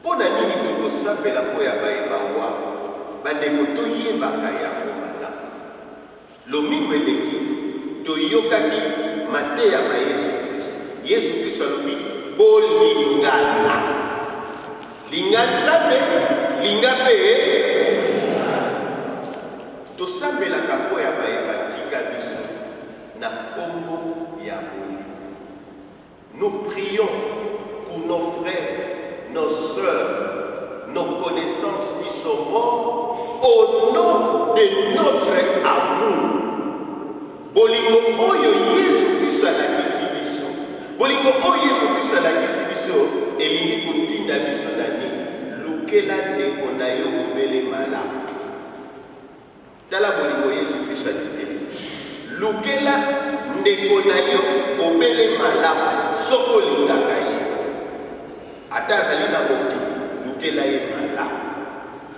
Mpo na nini tokosambela mpo ya baye bawa? Bandeko, toyebaka yango malamu. Lomingo eleki, toyokaki mateya ma Yezu Kristu. Yezu Kristu alobi, Bolingana. Linga Nzambe, linga mpe baninga. Tosambelaka mpo ya baye batika biso na nkombo ya bolingo. Nous prions pour nos frères, nos sœurs, nos connaissances qui sont morts au nom de notre amour. Bolingo oyo Yesu Kristo alakisi biso, bolingo oyo Yesu Kristo alakisi biso elingi kotinda biso na nini? Lukela ndeko na yo bobele malamu. Tala bolingo Yesu Klisto atikeli biso. Lukela ndeko na yo bobele malamu soki olingaka ye. Ata azali na mokili, lukela ye malamu.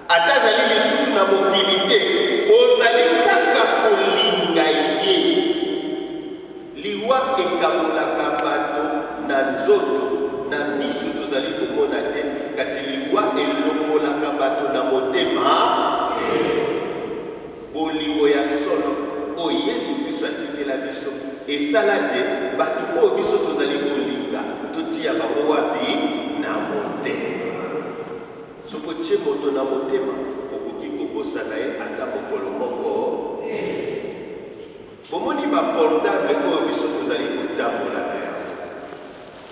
Ata azali lisusu na mokili te, ozali kaka kolinga ye. Liwa ekabolaka bato na nzoto, na miso tozali komona te, kasi liwa elongolaka bato na motema te. Bolingo ya solo oyo Yesu Klisto atikela biso esala te bato oyo biso tozali kolinga totia bango wapi? Na motema. Soki otie moto na motema, okoki kobosana ye ata mokolo moko te. Bomoni ba portable oyo biso tozali kotambola na yango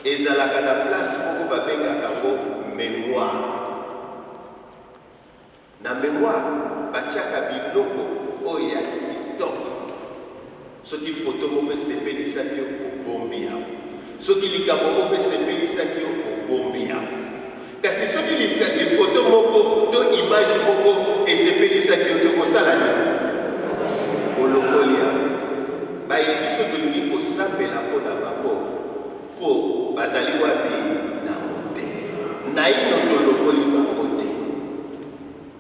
ezalaka na place moko babengaka yango memoire. Na memoire batiaka biloko oyo ya kitoko. Soki foto moko esepelisaki yo, obombi yango. Soki likambo moko esepelisaki yo, obombi yango. Kasi soki lifoto moko to image moko esepelisaki yo te, okosala nini? Olongoli yango. Baye biso tolingi kosambela mpo na bango, mpo bazali wapi? Na motema. Naino tolongoli bango te.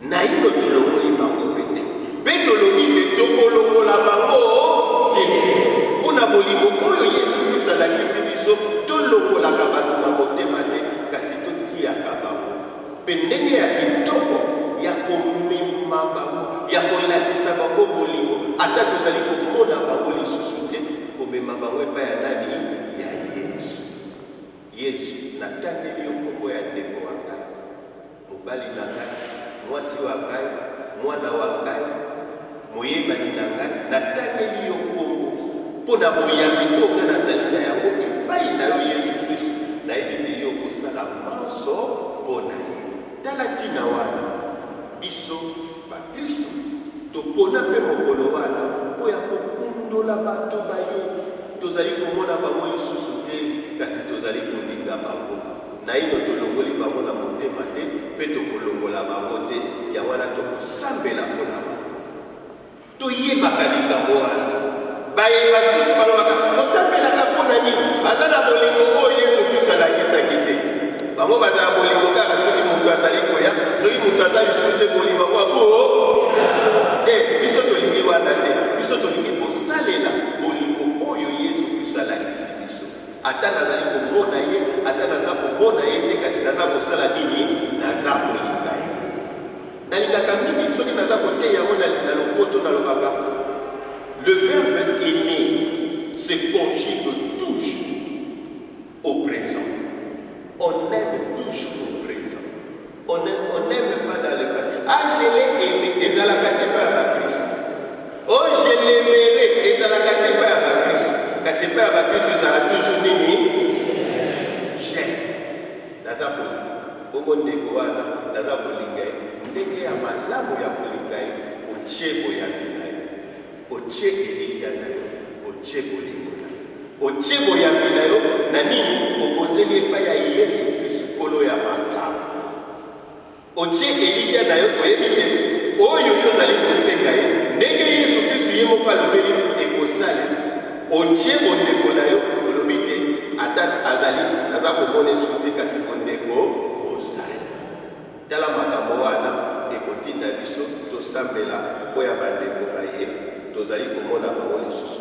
Naino tolongoli bango mpe te, mpe tolobi te tokolongola bango te. Mpo na bolingo oyo Yesu Klisto alakisi biso, tolongolaka bato na motema te, kasi totiyaka bango. Mpe ndenge ya kitoko ya komema bango, ya kolakisa bango bolingo, ata tozali komona bango lisusu te, komema bango epai ya nani? Ya Yesu. Yesu, natangeli yo nkombo ya ndeko wa ngai. Mobali na ngai, mwasi wa ngai, mwana wa ngai, moyebani na ngai, natangeli yo nkombo mpo na boyambi oyo ngai nazali na yango epai na yo Yesu Klisto. Nayebi te yo okosala manso mpo na ye. Tala ntina wana biso bakristo topona mpe mokolo wana mpo ya kokundola bato baye tozali komona bango lisusu te, kasi tozali kolinga bango. Naino tolongoli bango na motema te, mpe tokolongola bango te, yango wana tokosambela mpo na bango. Toyebaka likambo wana. Baye basusu balobaka, Osambelaka mpo na nini? Baza na bolingo oyo Yesu Klisto alakisaki te. Bango bazala bolingo kaka soki moto azali koya, soki moto aza lisusu te, bolingo yango ako te. Biso tolingi wana te. Biso tolingi kosalela bolingo oyo Yesu Klisto alakisi biso. Ata nazali komona ye, ata naza komona ye te, kasi naza kosala nini? Naza kolinga ye. Nalingaka mingi soki naza koteya yango na, na lopoto, nalobaka le verbe aimer se conjugue toujours au présent. On aime toujours au présent. On n'aime pas dans le passé. Ah, je l'ai aimé. Ezalaka te epai ya bakristo. Oh, je l'aimerai. Ezalaka te epai ya bakristo. Kasi epai ya bakristo ezala toujours nini? J'aime. Naza kolinga. Bongo ndeko wana, naza kolinga ye. Ndenge ya malamu ya kolinga ye, otie boyambi na yo. Otie elikya na yo. Otie bolingo na yo. Otie boyambi na yo na nini? Obonzeli epai ya Yesu Kristu, Nkolo ya makambo. Otie elikya na yo, oyebi te oyo yo ozali kosenga ye, ndenge Yesu Kristu ye moko alobeli ekosalema. Otie bondeko na yo, olobi te ata azali naza komona ye susu te, kasi bondeko bozali. Tala makambo wana ekotinda biso tosambela mpo ya bandeko baye tozali komona bango lisusu.